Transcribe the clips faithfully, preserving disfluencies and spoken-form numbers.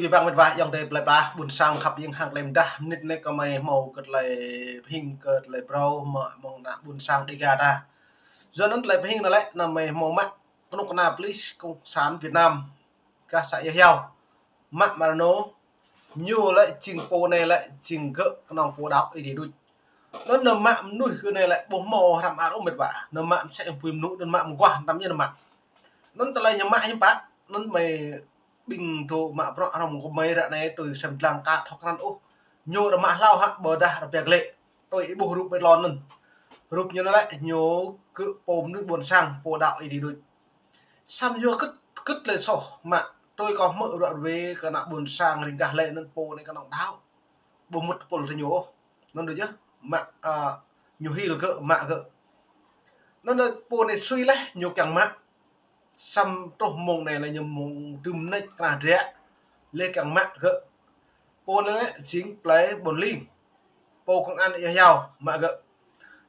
Ƀing mĕt wa ayŏng adơi plơi pla ƀôn sang khăp, ing hăng tơlơi mơdah, mơnit anai kơmơi hmâo kơ tơlơi pơhing kơ tơlơi phrâo mơ̆ng ană ƀôn sang Dega ta. Yua anŭn tơlơi pơhing anai lĕ anăm mơ̆ hmâo mă kơnuk kơna police cộng sản Việt Nam gah să Ia Hiao. Mă Marano, ñu lĕ jing pô anai lĕ jing gơ̆ kơnơ̆ng pô đaŏ Ơi Adai đôč. Anŭn anăm mă mơnuih kơ anai lĕ ƀu hmâo hrăm ar ôh mĕt wa. Anăm mă mơsĕ ƀui mơnŭ, anăm mă mơguah, anăm ñu anăm mă. Anŭn tơlơi ñu mă hiư̆m pă, anŭn mơi ƀing dŏ mă bruă hrŏm kơmơi ră anai tui sem lăng ka thâo krăn ôh. Ñu rơmah hlâo hă ƀôdah rơbia glĕ. Tui ih ƀuh rup ƀơi tlôn anŭn. Rup ñu anai lĕ ñu gơ̆ pô mơnuih ƀôn sang, pô đaŏ Ơi Adai đôč. Samơ̆ yua kơ kơ tơlơi soh mă, tui kâo hmư̆ ruă ruê kơ ană ƀôn sang ring gah lĕ anŭn pô anai kơnơ̆ng đaŏ. Ƀu mŭt tơpul tơ ñu ôh. Anŭn đôč yơh, mă, a, ñu hil gơ̆, mă gơ̆. Anŭn đôč pô anai sui leh, ñu kiăng mă. Samơ̆ truh mông anai lĕ ñu mông tơm nĕč kơnah drĕ, leh kiăng mă gơ̆. Pô anai lĕ jing plơi Ƀôn Ling. Pô công an Ia Hiao mă gơ̆.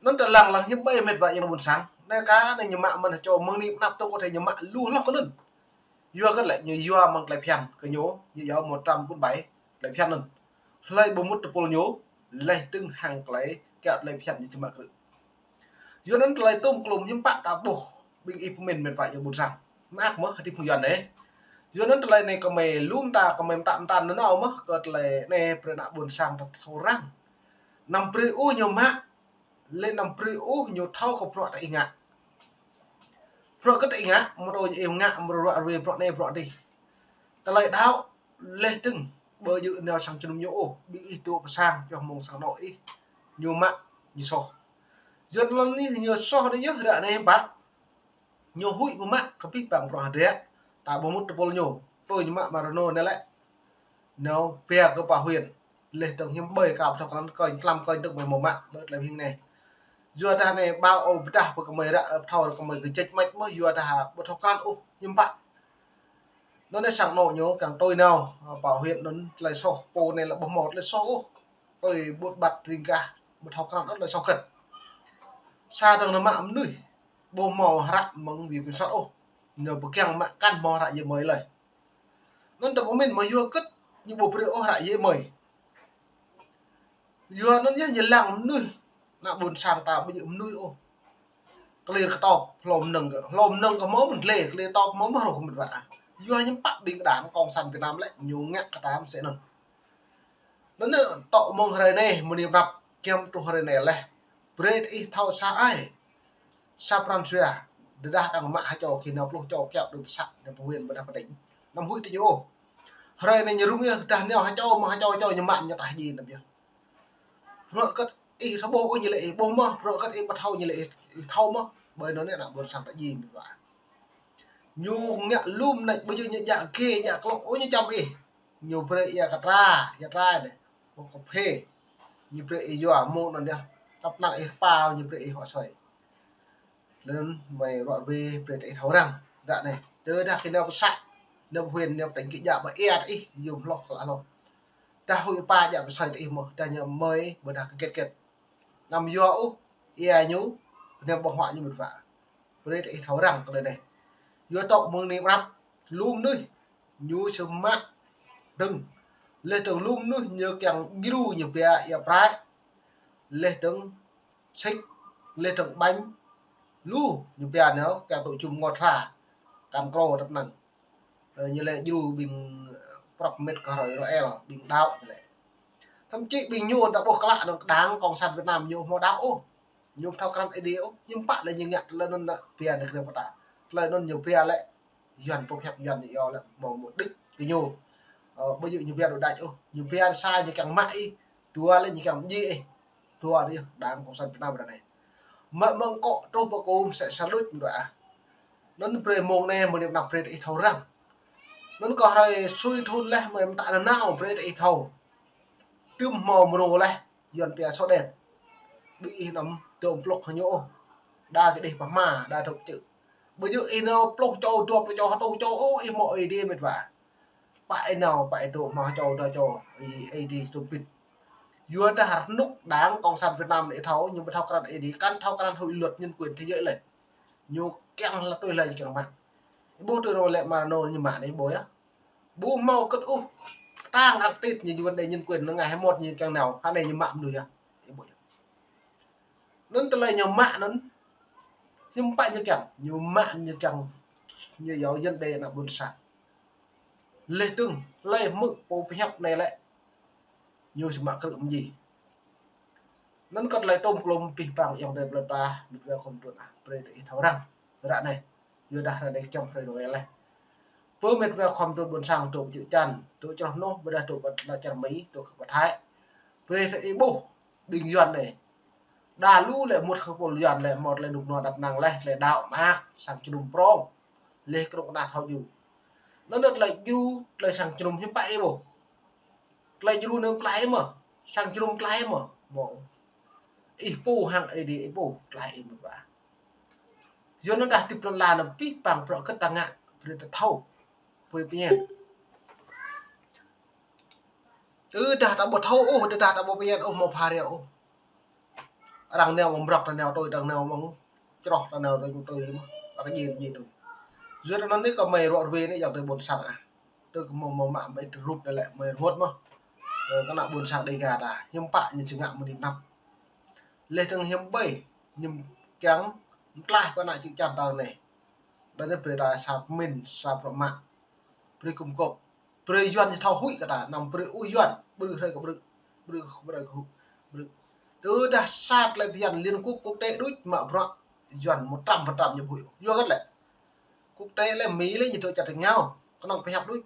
Anŭn tơlăng lăng hiư̆m ƀai mĕt wa ayŏng ƀôn sang. Anai ka anai ñu mă mơ̆n čô mơ̆ng anai pơanăp tơ̆ng kơ tơlơi ñu mă lu hloh kơ anŭn. Yua kơ lĕ ñu yua mơ̆ng tơlơi phiăn kơ ñu, ñu yua một trăm bốn bảy tơlơi phiăn anŭn. Hlơi ƀu mŭt tơpul ñu, leh tơ̆ng hăng tơlơi kiăo tơlơi phiăn ñu či mă krư̆. Yua anŭn tơlơi tôm klôm hiư̆m pă ta ƀuh, ƀing ih pơmĭn mĕt wa ayŏng ƀôn sang. Mơak mơ̆ hơdip mơ̆ng Yuan anai. Yua anŭn tơlơi anai kơmơi lŏm ta kơmơi mơtă mơtăn nanao mơ̆ kơ tơlơi anai brơi ană ƀôn sang ta thâo răng. Anăm brơi ôh ñu mă, leh anăm brơi ôh ñu thâo kơ bruă ta ih ngă. Bruă kơ ta ih ngă, mơ̆ tơlơi ih ngă, mơ̆ ruă ruê bruă anai bruă adih. Tơlơi đaŏ, leh tơ̆ng, ƀu djơ̆ nao sang jơnum ñu ôh, ƀing ih dŏ pơ sang, pioh mông sang anŏ ih, ñu mă, ñu soh. Yua anŭn anai ñu soh đôč yơh ră anai ƀă. Ñu huĭ ƀu mă kơ pih păng bruă hơdră, ta ƀu mŭt tơpul ñu, tui ñu mă Marano anai lĕ. Nao pia kơ pă huyện, leh tơ̆ng hiư̆m ƀai ka ƀu thâo krăn kơnh tlam kơnh tơ̆ng mơi hmâo mă, ƀơi tơlơi pơhing anai. Yua dah anai ƀao ôh pơdah pơ kơmơi ră, ơ, pơthâo kơmơi kơ jĕč mač mơ̆, yua dah ƀu thâo krăn ôh, hiư̆m pă. Anŭn anai sang anŏ ñu kiăng tui nao, ơ, pă huyện anŭn tơlơi soh, pô anai lĕ ƀu hmâo tơlơi soh ôh. Tui ƀut ƀat ring gah, ƀu thâo krăn ôh tơlơi soh kơ̆t. Sa dơ̆ng anăm mă mơnuih, ƀu hmâo hră mơ̆ng Viện Kiểm soát ôh. Ñu ƀu kiăng mă kăn hmâo hră djai mơi lơi. Anŭn ta pơmĭn mơ̆ yua kơ ñu ƀu brơi ôh hră djai mơi. Yua anŭn yơh ñu lăng mơnuih, ană ƀôn sang ta ƀu djơ̆ mơnuih ôh. Klir kơtop, hlô mơnơ̆ng gơ̆, hlô mơnơ̆ng gơ̆ hmâo mơ̆n glĕ, klir kơtop hmâo mơ̆n hruh mĕt wa. Yua hiư̆m pă ƀing đảng cộng sản Việt Nam lĕ ñu ngă kơ ta mơsĕ anŭn. Anŭn anai tŏ mơ̆ng hrơi anai, mơ̆ng anai pơanăp, giăm truh hrơi anai leh. Brơi ih thâo sa ai. Sa pran jua, tơdah arăng mă ha čô kơ nao pluh čô kiăo đuaĭ pơ să, nao pơ huyện ƀôdah pơ tỉnh. Anăm huĭ tơ ñu ôh. Hrơi anai ñu rŭng yơh, tơdah nao ha čô, mơ̆ng ha čô čô ñu mă ñu tah ji anăm yơh. Bruă kơ ih thâo ƀuh ôh ñu lĕ ih ƀuh mơ̆, bruă kơ ih ƀu thâo ñu lĕ ih, ih thâo mơ̆. Ƀơi anŭn anai ană ƀôn sang ta ji mĕt wa. Ñu ngă lŏm anai ƀu djơ̆ ñu djă kê, djă klŏ ôh ñu čăm ih. Ñu brơi ia kơtra, ia trai anai. Mơ̆ng kơphê. Ñu brơi ih yua mơ̆ng anŭn yơh. Tơpă năng ih rơpa ñu brơi ih huă asơi. Lĕ anŭn mơi ruă ruê brơi ta ih thâo răng. Ră anai. Tơdah kơ nao pơ să, nao pơ huyện, nao pơ tỉnh kơ djă ƀă ia ta ih, yôm hloh klă hloh. Dah huĭ rơpa djă pơ asơi ta ih mơ̆, dah ñu mơi ƀôdah kơ gĕt gĕt. Anăm yua ôh, ia ñu, kơ anai ƀơ̆ng huă ñu mĕt wa. Brơi ta ih thâo răng tơlơi anai. Yua tŏ mơ̆ng anai pơanăp, lu mơnuih, ñu sơmă dơ̆ng. Leh dơ̆ng lu mơnuih ñu kiăng djru ñu pia ia prai. Leh dơ̆ng sik, leh dơ̆ng ƀañ. Lu ñu pia nao, kiăng tŭ jum ngŏt hra. Kăn krô tơpă năng. Ơ, ñu lĕ djru ƀing, ơ, prăp mĕt kơ hrơi Israel, ƀing đaŏ ñu lĕ. Thậm chí ƀing ñu ta ƀuh klă anŭn đảng cộng sản Việt Nam ñu hmâo đaŏ ôh. Ñu ƀu thâo krăn Ơi Adai ôh, hiư̆m pă lĕ ñu ngă tơlơi anŭn ană pia anai kơ anai pơ ta. Tơlơi anŭn ñu pia lĕ, Yuan pơhiăp Yuan ñu yua lĕ hmâo mục đích kơ ñu. Ơ, ƀu djơ̆ ñu pia đuaĭ đač ôh, ñu pia sa ñu kiăng mă ih, dua lĕ ñu kiăng mdjai ih. Dua anai yơh, đảng cộng sản Việt Nam ră anai. Mă mơ̆ng akŏ truh pơ akŏ mơsĕ sa luč mơ̆ đuaĭ ah. Anŭn brơi mơ̆ng anai mơ̆ng anai pơanăp brơi ta ih thâo răng. Anŭn kơ hrơi sui thŭn leh mơi mơtă nanao brơi ta ih thâo. Tơm hmâo mrô leh, Yuan pia sổ đen. Ƀing ih anăm tơm pluh hơñu ôh. Đa kơ đih pơhma, đa dŏ čư̆. Ƀu djơ̆ ih nao pluh čô, dua pluh čô, hơtŭ čô ôh, ih hmâo Ơi Adai mĕt wa. Pă ih nao, pă ih dŏ hmâo ha čô, dua čô, Ơi Adai tơm pit. Yua dah rơnŭk đảng cộng sản Việt Nam anai thâo, ñu ƀu thâo krăn Ơi Adai, kăn thâo krăn huĭ luật nhân quyền thế giới lĕ. Ñu kiăng hla tui hla ñu kiăng mă. Ih ƀuh tui rô lĕ Marano ñu mă anai ƀuh yơh. Ƀu hmâo kơ̆t ôh. Tang răng tĭt ñu vấn đề nhân quyền, ñu ngă hai mốt ñu kiăng nao, hă anai ñu mă mơnuih yơh. Anŭn tơlơi ñu mă anŭn, hiư̆m pă ñu kiăng, ñu mă ñu kiăng, ñu yua vấn đề ană ƀôn sang. Leh tơ̆ng, hlơi hmư̆ pô pơhiăp anai lĕ, ñu či mă krư̆ mơ̆n. Anŭn kơ tơlơi tôm klôm pih pang ayŏng adơi plơi pla, mĕt wa khom tŭn ah, brơi tơ ih thâo răng. Ră anai, yua dah ră anai čăm hrơi Noel leh. Pơ mĕt wa khom tŭn ƀôn sang tŭ pơčŭ čan, tŭ čroh noh, ƀôdah tŭ pơ lŏn čar Mi, tŭ kơ pơ Thái. Brơi tơ ih ƀuh, ƀing Yuan anai. Đa lu lĕ mŭt kơ pôl Yuan lĕ, mŭt lĕ đŭk nua đăp năng leh, tơlơi đaŏ mơak, sang jơnum prong. Leh krong kơna thâo djru. Anŭn tơlơi djru, tơlơi sang jơnum hiư̆m pă ih ƀuh. Tơlơi djru anŭn klaih mơ̆, sang jơnum klaih mơ̆, mơ̆. Ih pô hăng Ơi Adai ih pô, klaih ih mơ̆ ƀă. Yua anŭn dah tĭp lŏn la anŭn pih pang prŏ kơt ta ngă, brơi ta thâo, brơi pơñen. Ư dah ta ƀu thâo ôh, dah ta ƀu pơñen ôh, mơ̆ pha reo ôh. Arăng nao mơ̆ng mrŏk ta nao tui, arăng nao mơ̆ng čroh ta nao tui, tui mơ̆, arăng djai, djai tui. Yua anŭn anai kơ mơi ruă ruê anai ayŏng adơi ƀôn sang ah. Tơ kơ mơ̆, mơ̆ mă mơi tơrup anai lĕ mơi rơngot mơ̆. Ơ, kơ ană ƀôn sang Dêga ta, hiư̆m pă ñu či ngă mơ̆ng anai năp. Leh tơ̆ng hiư̆m ƀơi, ñu kiăng mơklaih kơ ană čư̆ čan ta anai. Đa anai brơi ta sa pơmĭn, sa prŏ mă. Brơi kŭm kŏp. Brơi Yuan ñu thâo huĭ kơ ta, anăm brơi ôh Yuan, brơi hrơi kơ brơi, brơi, brơi kơ huĭ, brơi. Tơdah sa tơlơi phiăn Liên Quốc quốc tế đôč mă bruă Yuan một trăm phần trăm ñu ƀu huĭ. Yua hơget lĕ. Quốc tế lĕ Mi lĕ ñu tŭ čăt tơngao, kơnơ̆ng pơhiăp đôč.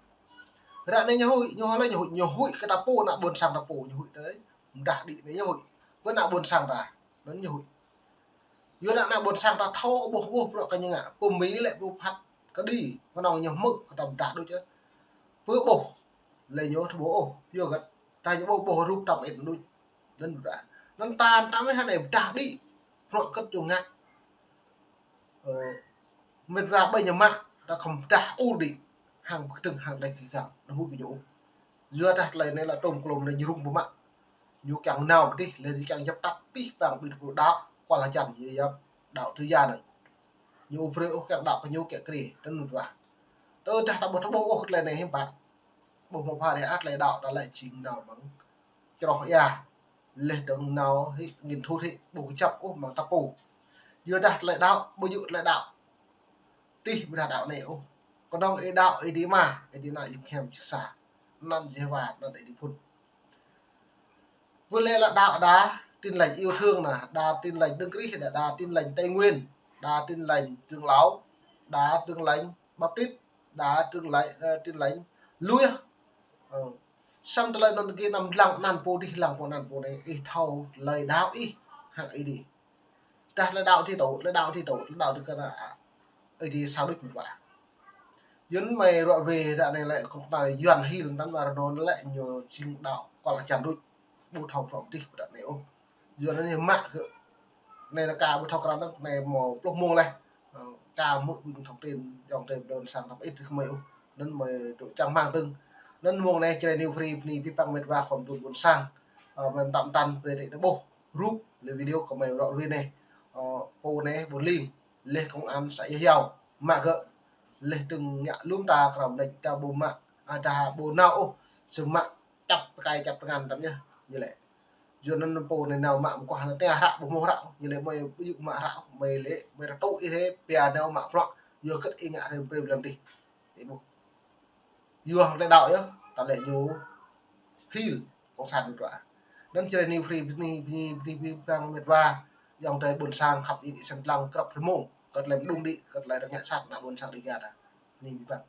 Ră anai ñu huĭ, ñu huĭ lĕ ñu huĭ, ñu huĭ kơ ta pô, ană ƀôn sang ta pô, ñu huĭ tơi. Mơdah đĭ anai ñu huĭ. Pơ ană ƀôn sang ta, anŭn ñu huĭ. Yua anŭn ană ƀôn sang ta thâo ƀuh ƀuh bruă kơ ñu ngă. Pơ Mi lĕ ƀu phat kơđi, kơnơ̆ng ñu hmư̆ kơ ta mơdah đôč yơh. Pơ ƀuh, lĕ ñu tơ ƀuh ôh, yua hơget, ta ñu ƀuh ƀuh rup tăm ĕt đôč. Anŭn ƀă. Anŭn ta, ta mơ̆ hă anai mơdah đĭ, bruă kơt ñu ngă. Ơ, mĕt wa ƀơi ñu mă, ta khŏm dah ur đĭ, hăng pơkơdơ̆ng hăng tơlơi kơ gao, anăm huĭ kơ ñu ôh. Yua dah tơlơi anai lĕ tôm klôm anai ñu rŭng pơmă. Ñu kiăng nao pơ adih, lĕ ñu kiăng djăp tăt pih pang ƀing pô đaŏ, kual hơjăn ñu djăp đaŏ tơ ya anŭn. Ñu ƀu brơi ôh kiăng đaŏ kơ ñu kiăng krê, tơnŭn ƀă. Tơdah ta ƀu thâo ƀuh ôh tơlơi anai hiư̆m pă. Ƀuh mơ̆ pha reo ah tơlơi đaŏ ta lĕ jing nao mơ̆ng čroh ia. Leh dơ̆ng nao hĭ, nghiên thut hĭ, ƀu kơjăp ôh mơ̆ng ta pô. Yua dah tơlơi đaŏ, ƀu djơ̆ tơlơi đaŏ. Tih ƀôdah đaŏ anai ôh. Kơnơ̆ng ih đaŏ Ơi Adai Ama, Ơi Adai Ană, Ơi Yêsu Krist sa. Anăn Yêhôwa, anăn Ơi Adai phŭn. Pơ lĕ lă đaŏ đa Tin Lành Yêu Thương anai, đa Tin Lành Đấng Christ, đa, đa Tin Lành Tây Nguyên, đa Tin Lành Trưởng Lão, đa Tin Lành Baptist, đa Tin Lành, ơ, Tin Lành lui ah. Ơ. Samơ̆ tơlơi anŭn gih anăm lăng anăn pô adih, lăng pô anăn pô anai, ih thâo tơlơi đaŏ ih hăng Ơi Adai. Dah tơlơi đaŏ adih tŭ, tơlơi đaŏ adih tŭ, tơlơi đaŏ adih kơ ană Ơi Adai sa đôč mơ̆n ƀă. Yua anŭn mơi ruă ruê ră anai lĕ kơnơ̆ng ta Yuan hil anŭn mă rơnŭk lĕ ñu jing đaŏ kual hơjăn đôč. Ƀu thâo prŏng adih ƀơi ră anai ôh. Yua anŭn ñu mă kơ anai lĕ ka ƀu thâo krăn anŭn, anai mơ̆ pluh mông leh. Ơ, ka hmư̆ ƀing thông tin ayŏng adơi ƀôn sang ta pơ ih tơ kơ mơi ôh. Anŭn mơi tŭ čang rơmang dơ̆ng. Anŭn mông anai Jrai New Free bơni pih pang mĕt wa khom tŭn ƀôn sang. Ơ, mơi mơtam mơtam brơi tơ ih ƀuh rup lĕ video kơ mơi ruă ruê anai. Ơ, pô anai ƀôn ling. Leh công an xã Ia Hiao mă gơ̆, leh tơ̆ng ngă lŏm ta krao mơneč ta ƀu mă, a, ta ƀu nao ôh, samơ̆ mă čăp pơkai čăp tơngan tăm yơh, ñu lĕ. Yua anŭn pô anai nao mă mơkuah anŭn tơngan hră, ƀu hmâo hră ôh, ñu lĕ mơi ƀu djơ̆ mă hră ôh, mơi lĕ, mơi rơtŭ ih lĕ, pia nao mă bruă, yua hơget ih ngă hrơi brơi blan adih. Ih ƀuh. Yua hăng tơlơi đaŏ yơh, ta lĕ ñu hil, cộng sản ñu tua. Anŭn Jrai New Free bơni, bơni, bơni, bơni pih pang mĕt wa, ayŏng adơi ƀôn sang khăp ih, ih săn lăng krăp rơmông, kơ tơlơi mơđung đĭ, kơ tơlơi rơngiă sat ană ƀôn sang Dêga ta. Bơni pih pang.